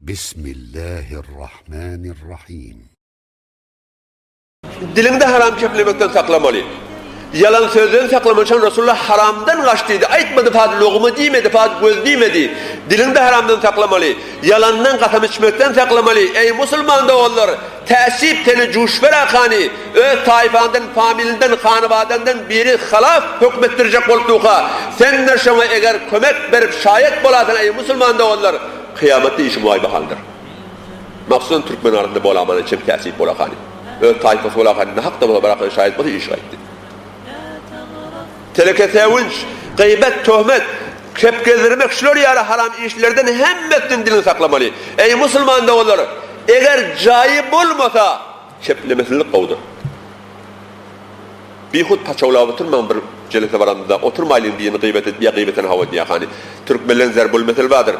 Bismillahirrahmanirrahim. Diliňde haram keplemekden saklamaly. Ýalan sözden saklamaly. Şon Resulullah haramdan gaç diýdi. Aýtmady pat lugma diýmedi, pat göz diýmedi. Diliňde haramdan saklamaly. Ýalandan kasam içmekden saklamaly. Eý musulman doganlar, täsip seni juşber akany, öz taýfaňdan, familiňden, hanybadandan biri halaf höküm etdirjek bolup duka. Sen-de şoňa eger kömek berip şaýat bolasaň eý musulman doganlar, kyýamatda işiň waý bahalydyr. Mahsusan türkmen arasynda bolamana çem täsip bolakany. Öz taýpasy bolakany nahak da bolsa barakany şaýat bolsa iş gaýtdy. Teleke sewinç, gyýbet, töhmet, kep gezdirmek şular ýaly haram işlerden hemmesinden diliňi saklamaly. Eý musulman doganlar, eger jaýy bolmasa keplemesizlik gowudyr. Bihut paçawlap oturmaň bir jelese baramyzda oturmaýlyň birini gyýbat edip ýa gyýbatany hawa diýýär hany türkmenleň zerbul mesel bardyr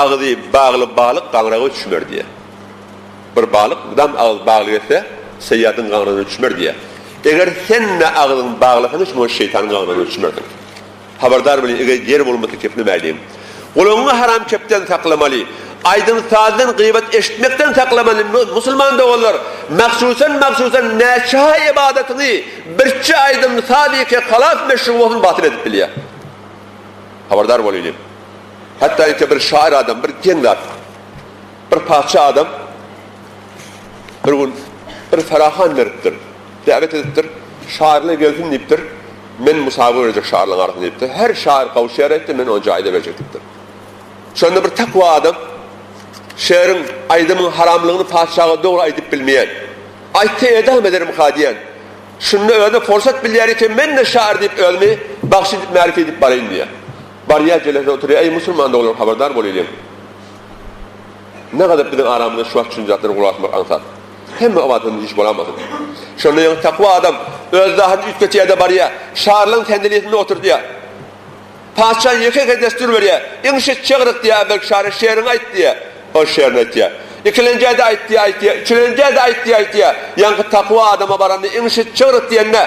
agzy bagly balyk gaňraga düşmer diýýär bir balyk mydam agyz bagly gezse seýýadyň gaňragyna düşmer diýýär eger sen-de agzyňy baglasaň hiç bolmasa şeýtanyň gaňragyna düşmersiň. Habardar boluň, eger ýer bolmasa keplemäýliň. Gulagyňy haram kepden saklamaly. Aýdym-sazdan, gybat eşitmekden saklamaly. Musulman doganlar, mahsusan, mahsusan näçe ybadatyňy birçe aýdym-saz ýeke halas meşhur bolsun batyl edip bilýär. Habardar bolaýlyň. Hatda ýeke bir şaýyr adam, bir geň zat. Bir patyşa adam bir gün bir farahan beripdir. Däwet edipdir. Şaýyrlar gelsin diýipdir. Men musabaga berjek şaýyrlaryň arasynda diýipdir. Her şaýyr gowşy ýer aýtdy, men ony jaýda berjek diýipdir. Şonda bir takwa adam şeriň, aýdymyň haramlygyny patyşaga dogry aýdyp bilmeýän. Aýtsa edam ederimka diýen. Şunda özüne pursat bilýär eken, men-de şaýyr diýip özümi bagşy diýip märifi edip baraýyn diýýär. Barýar jelesine oturýar, Eý musulman doganlar habardar bolaýlyň. Ne gadar biziň aramyzda şu wagt düşünje zatlary gulak asmak aňsat. Hemme ybadatymyz hiç bolamasyn. Şonda ýaňy takwa adam öz zahyryny üýtgetýär-de barýar. Şarlaň sendelýesinde oturdýar. Patyşa ýeke-ýeke destur berýär. Iňşi çygryk diýýär, belki şara şeriňi aýt diýýär. Ol şerini aýtýar. Ikilenjä-de aýt diýýär, aýtýar. Üçülenjä-de aýt diýýär, aýtýar. Ýaňky takwa adama baranda iňşi çygryk diýende,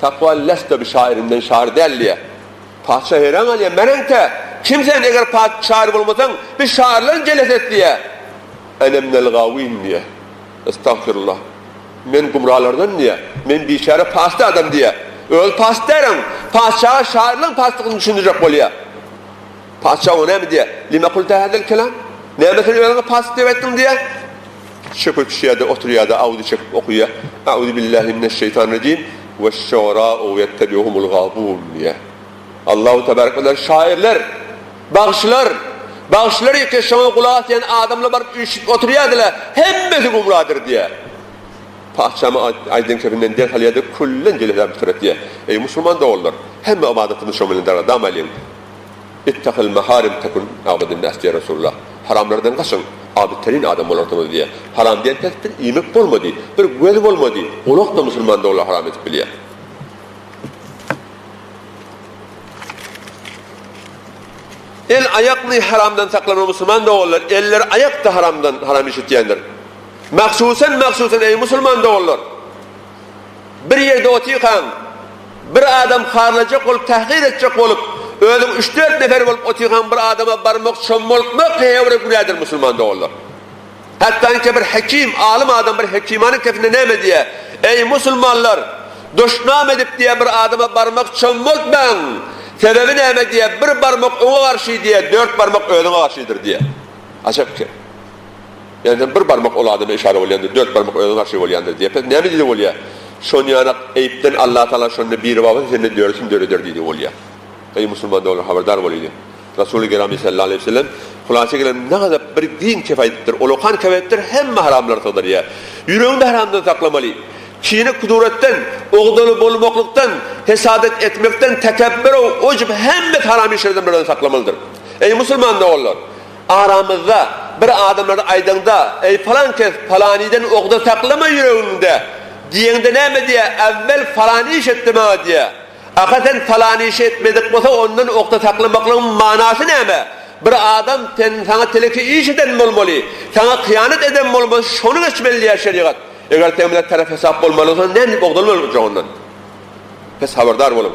Takwa leste bi şairin, men şair däl diýýär. Patyşa heýran galýar, Mereňte, kim sen, eger şair bolmasaň, biz şairleriň jelesesi diýýär. Ene minel gawin diýýär. Estagfirullah. Men gumralardan diýýär. Men biçäre pasyk adam diýýär. Özi pasyk dälem, patyşaga şairligiň pasyklygyny düşündirjek bolýar. Patyşa oňa näme diýýär? Lime kulte hazel kelam? Näme sen özüňe pasyk diýip aýtdyň diýýär. Çöke düşýär-de, oturýar-da, awuzy çekip okaýar. Auzu billahi mineşşeýtanirrajim. Weş-şuara'u ýettebi'uhumul gawun diýýär. Allahu tebarek we şairler, bagşylar, bagşylar ýeke şoňa gulak asýan adamlar baryp üýşüp oturýardylar, hemmesi gumradyr diýýär. Patyşamy aýdan kefinden ders alýardy, küllen jelesä bitiret diýýär. Eý musulman doganlar, hemme ybadatymyzy şoň bilen dargadamalyň. Ittahil maharim tekun abedin nas diýýär Resulullah. Haramlardan gaçyň, abid terin adam bolarsyňyz diýýär. Haram diýen pes bir iýmek bolmady, bir göz bolmady, gulak-da musulman doganlar haram edip bilýär. El aýakny haramdan saklamaly musulman doganlar eller aýak da haramdan haram iş etýändir. Mahsusan mahsusan eý musulman doganlar bir ýerde otykaň bir adam harlajak bolup tahkir etjek bolup özüň üç-dört nefer bolup otykaň bir adama barmak çommaltmak heýewre günädir musulman doganlar. Hatda bir hekim, alym adam bir hekimanyň kefinde näme diýýär? Eý, musulmanlar! Duşnam edip diýýär bir adama barmak çommaltmaň! Sebäbi näme diýýär, bir barmak oňa garşy diýýär, dört barmak özüňe garşydyr diýýär. Ajap kep. Ýagny sen bir barmak ol adama işara bolýandyr, dört barmak özüňe garşy bolýandyr diýýär. Pes näme diýdi bolýar? Şon ýanak eýpden Allatagala şonda biri barsa sende dördüsini döreder diýdi bolýar. Eý, musulman doganlar habardar bolaýlyň! Resuly Gerami sallallahu aleýhi we sellem hulasa gelen nagazap bir giň kep aýdypdyr. Ulakan kep aýdypdyr, hemme haramlary sygdyrýar. Ýüregiňi haramdan saklamaly. Kine kuduratdan, ogdaly bolmaklykdan, hesadat etmekden, tekepbür, ujb hemme haram işlerden birden saklamalydyr. Eý musulman doganlar! Aramyzda bir adamlara aýdaňda, eý falan kes palanydan ogda saklama ýüregiňde diýeňde näme diýýär? Äwwel falany iş etdi maňa diýýär. Aka sen falan işi etmedik bolsa ondan okda saklamaklygyň manasy näme? Bir adam sen saňa teleki iş eden bolmaly, saňa hyýanat eden bolmaly şony geçmeli diýýär şerigat. Eger seň bilen tarap hesap bolmaly bolsa nädip ogdan boljak ondan? Pes habardar boluň.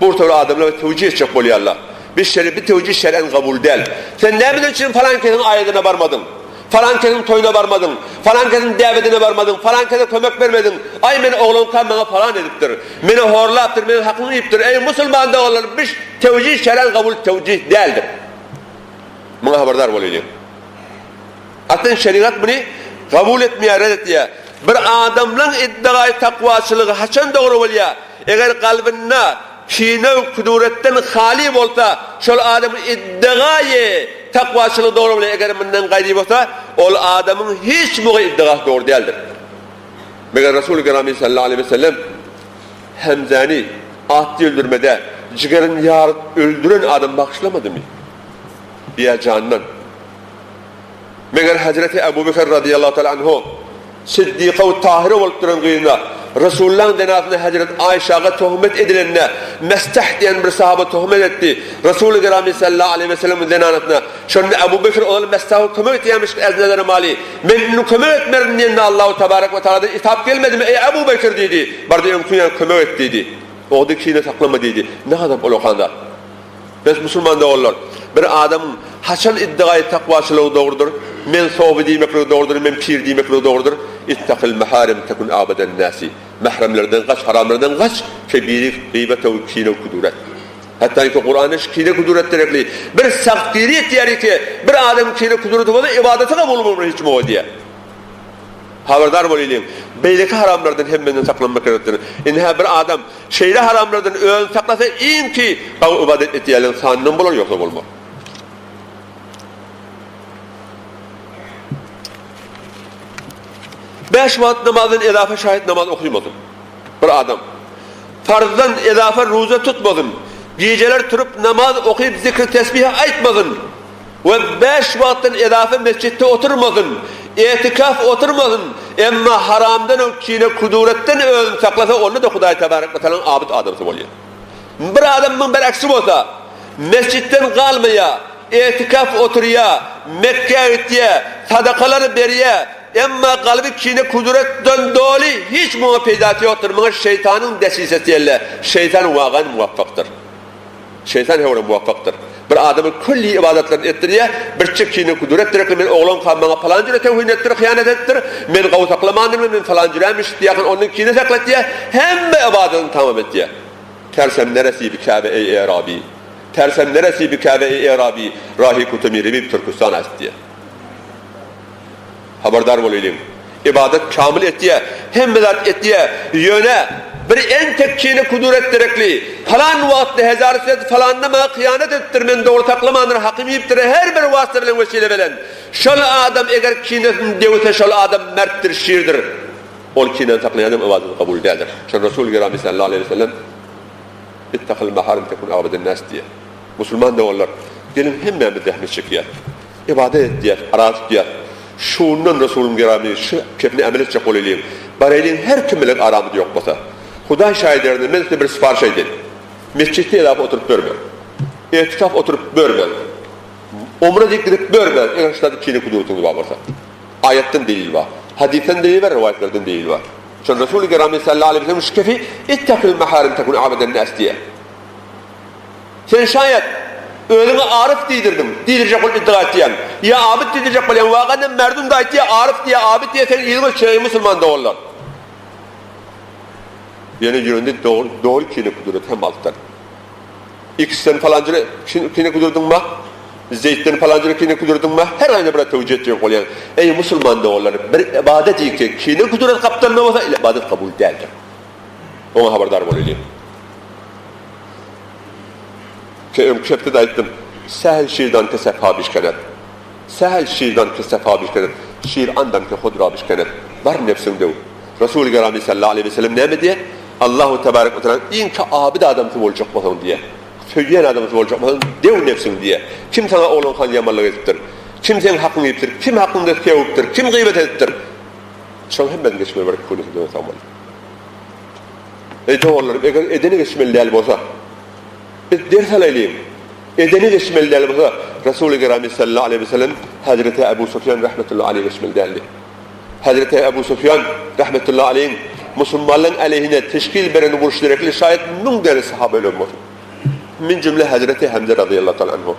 Bu tür adamlar töwjih etjek bolýarlar. Biz şeri bi töwjih şer'en kabul däl. Sen näme üçin falan kesiň aýadyna barmadyň? Falan kesiň toýuna barmadyň, falan kesiň däbedine barmadyň, falan kese kömek bermediň. Aý men oglankam maňa falan edipdir. Meni horlapdyr, meniň hakymy iýipdir. Eý musulman doganlar biş tewjih şeren kabul tewjih däldir. Muňa habardar bolaýlyň. Aslynda şerigat muny kabul etmeýär, red etýär. Bir adamlaň iddiaýy takwaçylygy haçan dogry bolýar? Eger kalbynda kine we kuduretden haly bolsa, şol adamyň iddiaýy takwaçylygy dogry bolýar. Eger mundan gaýry bolsa, ol adamyň hiç mugy iddiasy dogry däldir. Meger Resuly Gerami sallallahu aleýhi we sellem Hemzäni atly öldürmede jigerini ýaryp öldüren adamy bagyşlamadymy? Diýýär jandan. Meger hezreti Ebu Bekir razyýallahu taala anhu Siddyka we Tahyra bolup duran gyzyna Resulullahyň zenasyna hezret Aýşaga töhmet edilende Mestah diýen bir sahaba töhmet etdi. Resuly Gerami sallallahu aleýhi we sellemiň zenanasyna. Şonda Ebu Bekir ozal Mestaha kömek etýärmiş ez nazary maly. Men indi kömek etmerin diýende Allahu tebarek we taaladan itap gelmedimi eý Ebu Bekir diýdi. Bardy öňküň ýaly kömek et diýdi. Ogdy kine saklama diýdi. Ne gazap ol okanda. Bes musulman doganlar, bir adamyň haçan iddigaýy takwaçylygy dogrudyr, men soby diýmekligi dogrudyr, men pir diýmekligi dogrudyr, Ittaqil maharim tekun abadan nasi. Mähremlerden gaç, haramlardan gaç, kebiri gybet we kine kuduret. Hatda ki Kuranda şu kine kuduret gerekli. Bir sagtgiri etýär ki, bir adamyň kine kudureti bolsa ibadaty kabul bolmaz hiç muňa diýýär. Habardar bolaýlyň, beýleki haramlardan hemmeden saklanmak gerekdir. Indi-hä bir adam şeýle haramlardan özüni saklasa, iň ki gawy ybadat etýänleriň sanyndan bolar, ýogsa bolmaz. Bäş wagt namazdan ezafa şaýat namaz okymasyn. Bir adam farzdan ezafa ruza tutmasyn, gijeler turup namaz okyp zikr-tesbih aýtmasyn. We bäş wagtdan edafa mesjitde oturmasyn, etikaf oturmasyn, emma haramdan we kine-kuduretden özüni saklasa, onda-da Hudaý tebarek we tealanyň abyt adamsy bolýar. Bir adamyň bereksi bolsa, mesjitden galmaýar, etikaf oturýar, Mekgä gitýär, sadakalar berýär, emma kalby kine-kuduretden doly, hiç muňa peýdasy ýokdur, muňa şeýtanyň desisesi diýerler, şeýtan wagan muwaffakdyr. Şeýtan höwre muwaffakdyr. Bir adamy külli ybadatlaryny etdirýär, birçe kine kuduret gerekli, men oglankam maňa palan jüre tewhin etdir, hyýanat etdir, men gowy saklamandyrmy, men falan jürämiş diýýär, ondan kine saklatýar, hemme ybadatyny tamam etýär. Tersem neresi bi Käbe eý Erabi, Tersem neresi bi Käbe eý Erabi, Rahi kutemi rebi bi Türküstan ast diýýär. Habardar bolaýlyň. Ybadat kamyl etýär, hemme zat etýär, ýöne bir entek kine kuduret gerekli. Palan wagtda hezar söz falanda maňa hyýanat edipdir, men dogry saklamandyr, hakym iýipdir, her bir wasita bilen wesile bilen. Şol adam eger kinesini döwse şol adam mertdir, şirdir. Ol kineni saklaýan adam ybadaty kabul däldir. Şol Resul Gerami sallallahu aleýhi we sellem Ittakyl maharim tekun abeden nas diýýär. Musulman doganlar, geliň hemmämiz zähmet çekýäs. Ybadat etýäs, araza tutýas. Şundan Resulym Gerami şu kepini emel etjek bolaýlyň. Baraýlyň her kim bilen aramyz ýok bolsa. Hudaý şaýyderinde men size bir syparyş aýdaýyn. Mesjitde elap oturyp börme. Etikaf oturyp börme. Umra diýip gidip börme. Eger şu zady kine kuduretyňyz bar bolsa. Aýatdan delil bar. Hadysdan delil bar, rowaýatlardan delil bar. Şol Resuly Gerami sallallahu aleýhi we sellem şu kefi Ittakil maharim tekun abaden nas diýýär. Sen şaýat, özüňe aryf diýdirdiň, diýdirjek bolup iddia etýäň. Ýa abyt diýdirjek bolýaň, waganam merdum-da aýtýar, aryf diýýär, abyt diýýär, seniň yzyňa düşýär, eý musulman doganlar. Ýöne ýörende dogry, dogry kine kudret hem alypdyr. X-den falanjyny kine kudrediň ma, Zeýtden falanjyny kine kudrediň ma, her aýna bir tewjih etjek bolýaň. Eý musulman doganlar, bir ybadat ýeke kine kudret gapdalynda bolsa, ybadat kabul däldir. Oňa habardar bolaýlyň. Ke öňki hepde-de aýtdym. Sähel şirdan ke sefa bişkenet. Sähel şirdan ke sefa bişkenet. Şir andan ke hud ra bişkenet. Bar nebsiň döw. Resuly Gerami sallallahu aleýhi we sellem näme diýýär? Allahu tebarek we teala iň ki abid adamsy boljak bolsaň diýýär. Söýýän adamsy boljak bolsaň dew nebsiň diýýär. Kim saňa oglankan ýamanlyk edipdir? Kim seň hakyňy iýipdir? Kim hakyňda sögüpdir? Kim gyýbat edipdir? Şoň hemmesini geçmeli bir künüsi döwet bolmaly. Eý doganlarym, eger edeni geçmeli däl bolsa, biz ders alaýlyň. Edeni geçmeli däl bolsa, Resuly Gerami sallallahu aleýhi we sellem Hezreti Ebu Sufýan rahmetullahi aleýh geçmeli däldi. Hezreti Ebu Sufýan rahmetullahi aleýhiň musulmanlaryň aleýhine teşkil beren uruş derekli şaýat müň däne sahaba ölen bolsun. Min jümle Hezreti Hemze razyýallahu taala anhu.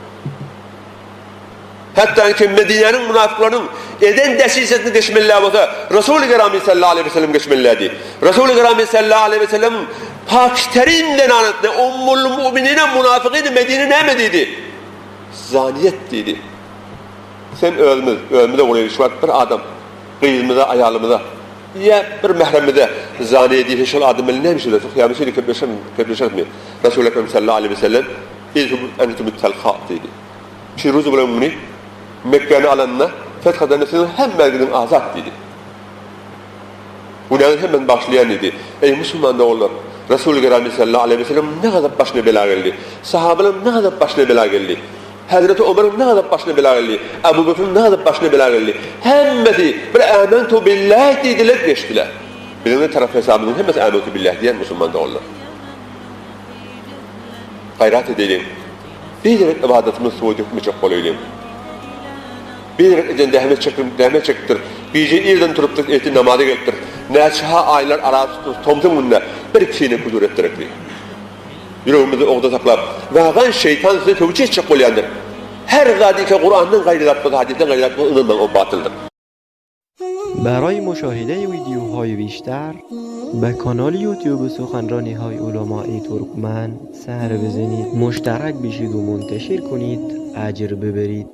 Hatda ki Medinäniň mynafyklarynyň eden desisesini geçmeli bolsa, Resuly Gerami sallallahu aleyhi ve sellem geçmelidi. Resuly Gerami sallallahu aleyhi ve sellem pakterin zenanetine Ummul Mu'minine münafıkini Medine näme diýdi? Zaniýet diýdi. Sen özümiz, özümize golaý şu wagt bir adam gyzymyza, aýalymyza ýa bir mähremimize zaniýe diýse şol adam bilen näme işler? Kyýamet şeýle gepleşermi? Gepleşermi? Resuly Ekrem sallallahu aleyhi ve sellem Izhub entum talha diýdi. Piruz bolan güni Mekgäni alanda, feth edende siziň hemmäňiziň azat diýdi. Günäňizi hemmäni bagyşlaýan diýdi. Eý musulman doganlar! Resuly Gerami sallallahu aleýhi we sellem ne gazap başyna bela geldi. Sahabalaryň ne gazap başyna bela geldi. Hezreti Omaryň ne gazap başyna bela geldi. Abu Bekriň ne gazap başyna bela geldi. Hemmesi bir amentu billah diýdiler, geçdiler. Biziň tarap hesabymyzyň hemmesi amentu billah diýen musulman doganlar. Gaýrat edeliň. Biderek ybadatymyzy suwa dökmejek bolaýlyň. Biderek eden zähmet çekdim, zähmet çekipdir. Gije irden turupdyr, ertir namaza gelipdir. Näçe-ha aýlar ara tutupdyr, tomsuň gününe bir kine huzur etdirekli. Ýüregimizde ogda saklap, wagan şeýtan size töwje etjek bolýandyr. Her zady ike Kurandan gaýry zat bolsa, hadysdan gaýry zat bolsa ynanmaň, o batyldyr. برای مشاهده ویدیوهای بیشتر به کانال یوتیوب سخنرانی های علمای ترکمن سر بزنید مشترک بشید و منتشر کنید اجر ببرید.